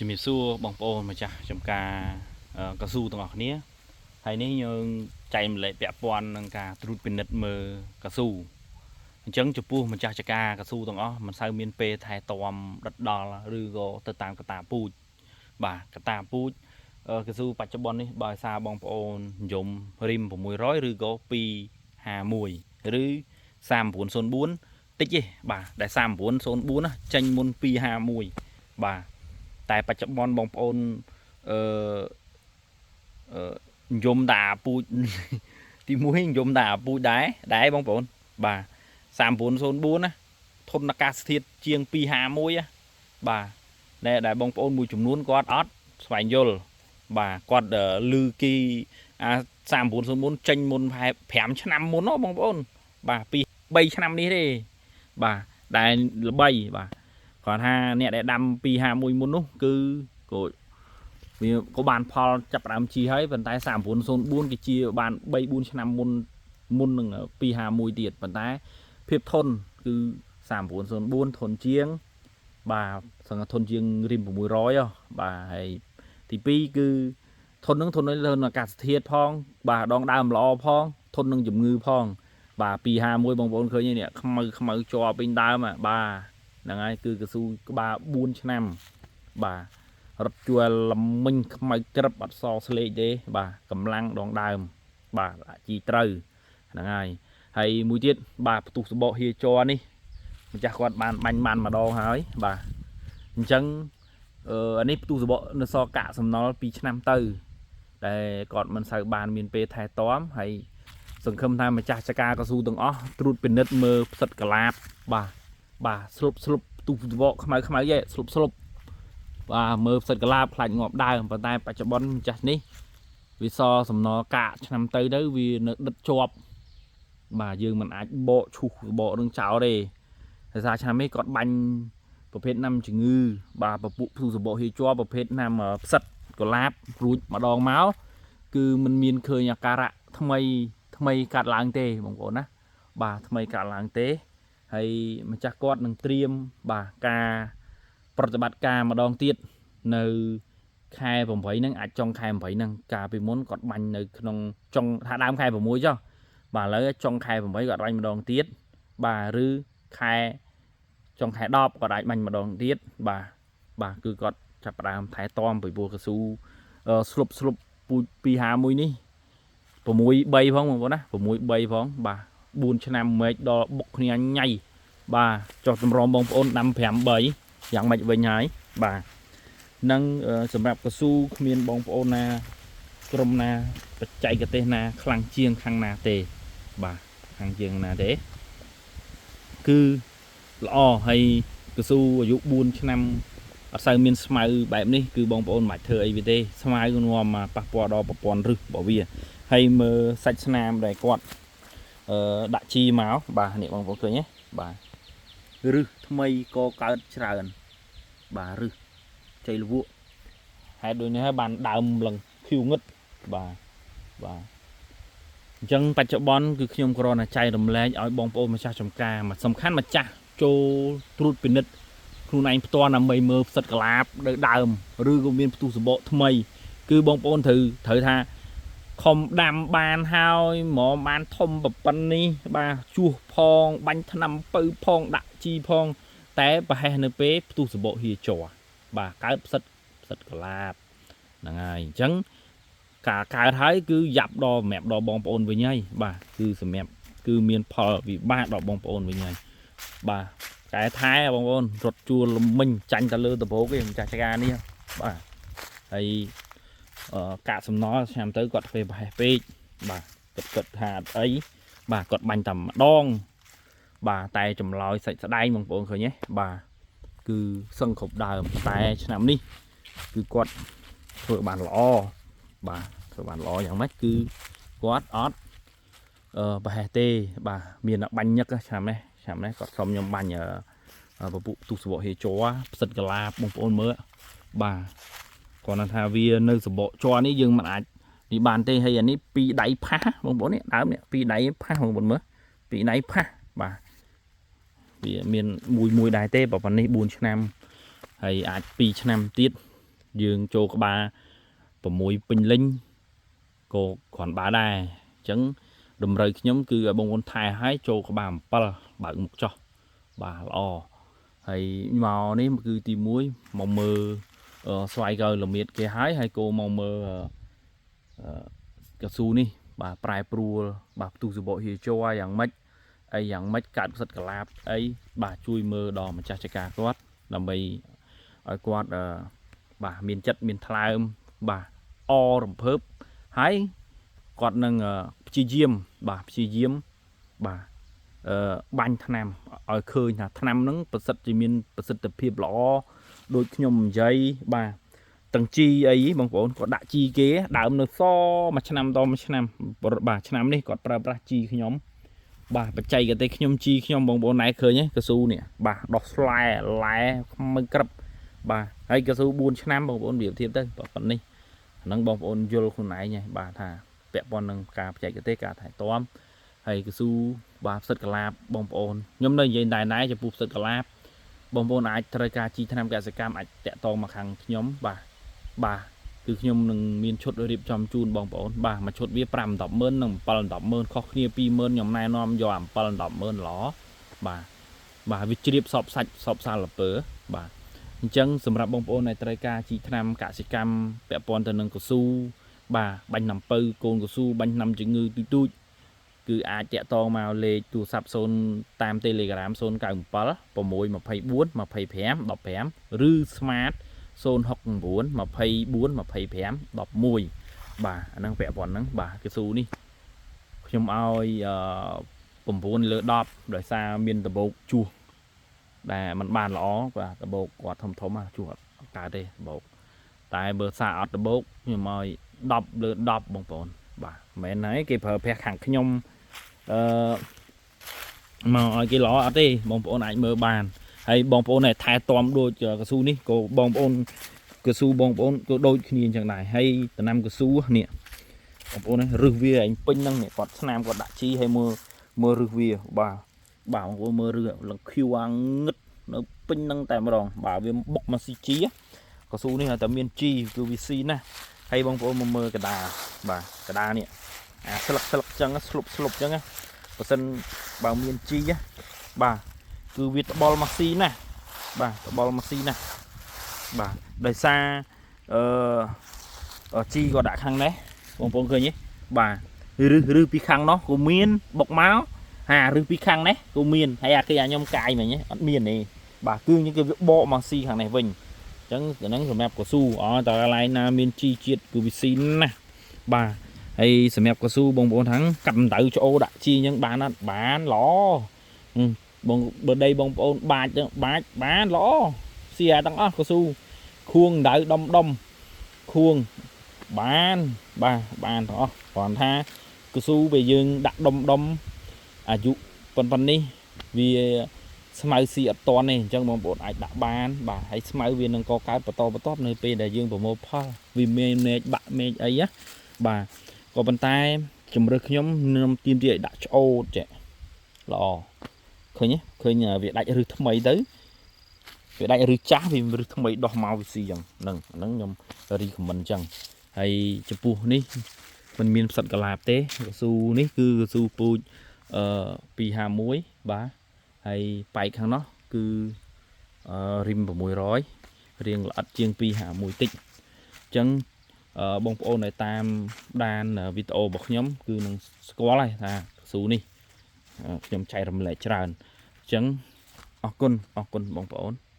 ជំរាបសួរបងប្អូនម្ចាស់ចំការកៅស៊ូទាំងអស់គ្នាហើយនេះយើងចែកម្លែកពាក់ព័ន្ធនឹងការត្រួតពិនិត្យមើលកៅស៊ូអញ្ចឹងចំពោះម្ចាស់ចការកៅស៊ូទាំងអស់មិនសូវមានពេលថែទាំដិតដល់ឬក៏ទៅតាមកតាពូជបាទកតាពូជកៅស៊ូបច្ចុប្បន្ននេះបើសារបងប្អូននិយមរីម600ឬក៏251ឬ3904តិចទេបាទដែល3904ណាចេញមុន251បាទ តែបច្ចុប្បន្នបងប្អូនអឺអឺនិយមតាពូជ ទីមួយនិយមតាពូជដែរដែរបងប្អូនបាទ3904ណាធនអាកាសធាតុជាង251ណាបាទដែលដែលបងប្អូនមួយចំនួនគាត់អត់ស្វែងយល់បាទគាត់ឮគីអា3904ចេញមុនប្រហែល5ឆ្នាំមុនហ៎បងប្អូនបាទពី3ឆ្នាំនេះទេបាទដែលល្បីបាទ គាត់ថាអ្នកដែលដាំ251មុននោះគឺក៏វាក៏បានផលចាប់ផ្ដើមជីហើយប៉ុន្តែ3904គេជាបាន3 4ឆ្នាំមុនមុននឹង251ទៀតប៉ុន្តែភាពធន់គឺ3904ធន់ជាងបាទសង្កធន់ជាងរីម600ហ៎បាទហើយទី2គឺធន់នឹងធន់នឹងលើអាកាសធាតុផង បាទដងដើមល្អផងធន់នឹងជំងឺផង បាទ251បងប្អូនឃើញទេនេះខ្មៅខ្មៅជាប់ពេញដើមហ่ะបាទ ហ្នឹងហើយគឺកស៊ូក្បាល4ឆ្នាំបាទរត់ជួលលមិញខ្មៅក្រឹបអត់សស្លេកទេបាទកម្លាំងដងដើមបាទជីត្រូវហ្នឹងហើយហើយមួយទៀតបាទផ្ទុះសបកហៀជ័រនេះម្ចាស់គាត់បានបាញ់បានម្ដងហើយបាទអញ្ចឹងអឺអានេះផ្ទុះសបកនៅសល់កាកសំណល់2ឆ្នាំទៅដែលគាត់មិនសូវបានមានពេលថែទាំហើយសង្ឃឹមថាម្ចាស់ចការកស៊ូទាំងអស់ត្រួតពិនិត្យមើលផ្សិតកលាបបាទ បាទស្លុបស្លុបផ្ទុះសបកខ្មៅខ្មៅយេស្លុបស្លុបបាទមើលផ្សិតកលាបខ្លាចងាប់ដើមប៉ុន្តែបច្ចុប្បន្នម្ចាស់នេះវាសសំណល់កាកឆ្នាំទៅទៅវានៅដិតជាប់បាទយើងមិនអាចបកឈូសបកនឹងចោលទេដោយសារឆ្នាំនេះគាត់បាញ់ប្រភេទណាំជំងឺបាទពពួកផ្ទុះសបកហៀជាប់ប្រភេទណាំផ្សិតកលាបរួចម្ដងមកគឺมันមានឃើញអាការៈថ្មីថ្មីកាត់ឡើងទេបងប្អូនណាបាទថ្មីកាត់ឡើងទេ ហើយម្ចាស់គាត់នឹងត្រៀមបាទការប្រតិបត្តិការម្ដងទៀតនៅខែ8ហ្នឹងអាចចុងខែ8ហ្នឹងកាលពីមុនគាត់បាញ់នៅក្នុងចុងថាដើមខែ6ចុះបាទឥឡូវចុងខែ8គាត់បាញ់ម្ដងទៀតបាទឬខែចុងខែ10គាត់អាចបាញ់ម្ដងទៀតបាទបាទគឺគាត់ចាប់ផ្ដើមថែទាំពីព្រោះកស៊ូស្លុបស្លុបពូជ251នេះ6 3ផងបងប្អូនណា6 3ផងបាទ4ឆ្នាំមែកដល់បុកគ្នាញ៉ៃបាទចុះតម្រំបងប្អូនដាំ5 3យ៉ាងម៉េចវិញហើយបាទនឹងសម្រាប់កស៊ូគ្មានបងប្អូនណាក្រុមណាបច្ចេកទេសណាខ្លាំងជាងខាងណាទេបាទខាងជាងណាទេគឺល្អហើយកស៊ូអាយុ4ឆ្នាំអត់សូវមានស្មៅបែបនេះគឺបងប្អូនមិនអាចធ្វើអីវាទេស្មៅគឺនាំមកប៉ះពាល់ដល់ប្រព័ន្ធឫសរបស់វាហើយមើលសាច់ស្នាមដែលគាត់ អឺដាក់ជីមកបាទនេះបងប្អូនឃើញទេបាទរឹសថ្មីក៏កើតច្រើនបាទរឹសចៃលវក់ហេតុដូចនេះហើយបានដើមលឹងខៀវងឹតបាទបាទអញ្ចឹងបច្ចុប្បន្នគឺខ្ញុំគ្រាន់តែចែករំលែកឲ្យបងប្អូនម្ចាស់ចំការមកសំខាន់ម្ចាស់ចូលត្រួតពិនិត្យខ្លួនឯងផ្ទាល់ដើម្បីមើលផ្សិតកលាបនៅដើមឬក៏មានផ្ទុះសបកថ្មី គឺបងប្អូនត្រូវត្រូវថា ខំដាំបានហើយហ្មងបានធំប្រប៉ុណ្នេះបាទជួសផងបាញ់ថ្នាំពៅផងដាក់ជីផង តែប្រហែសនៅពេលផ្ទុះសបកហៀជ័របាទកើតផ្សិតផ្សិតកលាបហ្នឹងហើយអញ្ចឹងការកើតហើយគឺយ៉ាប់ដល់សម្រាប់ដល់បងប្អូនវិញហើយបាទគឺសម្រាប់គឺមានផលវិបាកដល់បងប្អូនវិញហើយបាទកែថែបងប្អូនរត់ជួលលមិញចាញ់ទៅលើដបោកឯងម្ចាស់ចការនេះបាទហើយ អឺកាកសំណល់ឆ្នាំទៅគាត់ធ្វើប្រហែសពេកបាទគាត់គាត់ថាអត់អីបាទគាត់បាញ់តែម្ដងបាទតែចម្លើយសាច់ស្ដែងបងប្អូនឃើញទេបាទគឺសឹងគ្រប់ដើមតែឆ្នាំនេះគឺគាត់ធ្វើបានល្អបាទធ្វើបានល្អយ៉ាងម៉េចគឺគាត់អត់អឺប្រហែសទេបាទមានតែបាញ់ញឹកឆ្នាំនេះឆ្នាំនេះគាត់សុំខ្ញុំបាញ់អឺពពុះទុះសបកហេជ័រផ្សិតកាឡាបងប្អូនមើលបាទ គ្រាន់តែថាវានៅសបកជ័រនេះយើងមិនអាចនេះបានទេហើយអានេះពីរដៃផាសបងប្អូននេះដើមនេះពីរដៃផាសបងប្អូនមើលពីរដៃផាសបាទវាមានមួយមួយដែរទេបើប៉ុណ្នេះ4ឆ្នាំហើយអាច2ឆ្នាំទៀត យើងចូលក្បាល6ពេញលេញក៏គ្រាន់បើដែរអញ្ចឹងតម្រូវខ្ញុំគឺឲ្យបងប្អូនថែឲ្យចូលក្បាល7បើកមុខចោះបាទល្អហើយមកនេះគឺទី1មកមើលស្វ័យកៅល្មៀតគេហើយហើយគោមកមើលអឺកស៊ូនេះបាទប្រែប្រួលបាទផ្ទុះសបកហៀជ័រយ៉ាងម៉េចអីយ៉ាងម៉េចកាត់ផ្សិតកលាបអីបាទជួយមើលដល់ម្ចាស់ចការគាត់ដើម្បីឲ្យគាត់បាទមានចិត្តមានថ្លើមបាទអរំភើបហើយគាត់នឹងព្យាយាមបាទព្យាយាមបាទអឺបាញ់ថ្នាំឲ្យឃើញថាថ្នាំហ្នឹងប្រសិទ្ធជាមានប្រសិទ្ធភាពល្អដូចខ្ញុំនិយាយបាទទាំងជីអីបងប្អូនគាត់ដាក់ជីគេដើមនៅសមួយឆ្នាំតមួយឆ្នាំបាទឆ្នាំនេះគាត់ប្រើប្រាស់ជីខ្ញុំបាទបច្ចេកទេសខ្ញុំជីខ្ញុំបងប្អូនណែឃើញទេកស៊ូនេះបាទដោះស្លែឡែខ្មៅក្រឹបបាទហើយកស៊ូ4ឆ្នាំបងប្អូនប្រៀបធៀបទៅប៉ុណ្នេះហ្នឹងបងប្អូនយល់ខ្លួនឯងហើយបាទថាពាក់ព័ន្ធនឹងការបច្ចេកទេសការថែទាំហើយកស៊ូបាទផ្សិតកលាបបងប្អូនខ្ញុំនៅនិយាយដែរៗចំពោះផ្សិតកលាបបងប្អូនអាចត្រូវការជីថ្នាំកសិកម្មអាចតាក់ទងមកខាងខ្ញុំបាទបាទគឺខ្ញុំនឹងមានឈុតរៀបចំជូនបងប្អូនបាទមួយឈុតវា5 10ម៉ឺននិង7 10ម៉ឺនខុសគ្នា2ម៉ឺនខ្ញុំណែនាំយកអា7 10ម៉ឺនល្អបាទបាទវាជ្រាបសពសាច់សពសាលពើបាទអញ្ចឹងសម្រាប់បងប្អូនដែលត្រូវការជីថ្នាំកសិកម្មពាក់ព័ន្ធទៅនឹងកស៊ូបាទបាញ់អំពៅកូនកស៊ូបាញ់ថ្នាំជំងឺទូចទូចគឺអាចតាក់ទងមកលេខទូរស័ព្ទ0តាម Telegram 097 624 25 15ឬ Smart 069 24 25 11បាទអាហ្នឹងពាក់ព័ន្ធហ្នឹងបាទកស៊ូនេះខ្ញុំឲ្យអឺ9លើ10ដោយសារមានដបោកជួសដែលมันបានល្អបាទដបោកគាត់ធំធំជួសអត់កើតទេដបោកតែបើសារអត់ដបោកខ្ញុំឲ្យ10លើ10បងប្អូនបាទមិនមែនហើយគេប្រើប្រាស់ខាងខ្ញុំអឺមកឲ្យគេល្អអត់ទេបងប្អូនអាចមើលបានហើយបងប្អូនដែលថែទាំដូចកស៊ូនេះក៏បងប្អូនកស៊ូបងប្អូនក៏ដូចគ្នាអញ្ចឹងដែរហើយដំណាំកស៊ូនេះបងប្អូនរឹសវាឯងពេញហ្នឹងនេះគាត់ស្នាមគាត់ដាក់ជីហើយមើលមើលរឹសវាបាទបាទបងប្អូនមើលរឹសលង្ខៀវអាងឹតនៅពេញហ្នឹងតែម្ដងបាទវាបុកមកស៊ីជីកស៊ូនេះតែមានជីគឺវាស៊ីណាស់ហើយបងប្អូនមកមើលកដាបាទកដានេះអាស្លឹកស្លឹកចឹងស្លុបស្លុបចឹងបើសិនបើមានជីបាទគឺវាត្បុលមកស៊ីណាស់បាទត្បុលមកស៊ីណាស់បាទដោយសារអឺជីក៏ដាក់ខាងនេះបងប្អូនឃើញទេបាទឬឬពីខាងនោះក៏មានបុកមកហាឬពីខាងនេះក៏មានហើយអាគេអាខ្ញុំកាយមិញអត់មានទេបាទគឺគេវាបកមកស៊ីខាងនេះវិញអញ្ចឹងហ្នឹងសម្រាប់កស៊ូអតើកន្លែងណាមានជីជាតិគឺវាស៊ីណាស់បាទហើយសម្រាប់កស៊ូបងប្អូនថាកាប់ដៅឆ្អូដាក់ជីអញ្ចឹងបានអត់បានល្អបងបើដីបងប្អូនបាច់ចឹងបាច់បានល្អស៊ីអាទាំងអស់កស៊ូខួងដៅដុំដុំខួងបានបាទបានទាំងអស់គ្រាន់ថាកស៊ូពេលយើងដាក់ដុំដុំអាយុប៉ុណ្ណនេះវាស្មៅស៊ីអត់តន់ទេអញ្ចឹងបងប្អូនអាចដាក់បានបាទហើយស្មៅវានឹងកកើតបន្តបន្ទាប់នៅពេលដែលយើងប្រមូលផលវាមានមេឃបាក់មេឃអីណាបាទក៏ប៉ុន្តែជំរើសខ្ញុំខ្ញុំទៀមទាឲ្យដាក់ឆ្អូតចេះល្អឃើញទេឃើញវាដាច់រឹសថ្មីទៅវាដាច់រឹសចាស់វារឹសថ្មីដោះមកវាស៊ីអញ្ចឹងហ្នឹងហ្នឹងខ្ញុំ recommend អញ្ចឹងហើយចំពោះនេះมันមានផ្សិតកលាបទេកស៊ូនេះគឺកស៊ូពូជអឺ251បាទហើយប៉ែកខាងនោះគឺអឺរីម600រៀងល្អិតជាង251តិចអញ្ចឹងបងប្អូនដែលតាមដានវីដេអូរបស់ខ្ញុំគឺនឹងស្គាល់ហើយថាកស៊ូនេះខ្ញុំចែករំលែកច្រើនអញ្ចឹងអរគុណអរគុណបងប្អូន។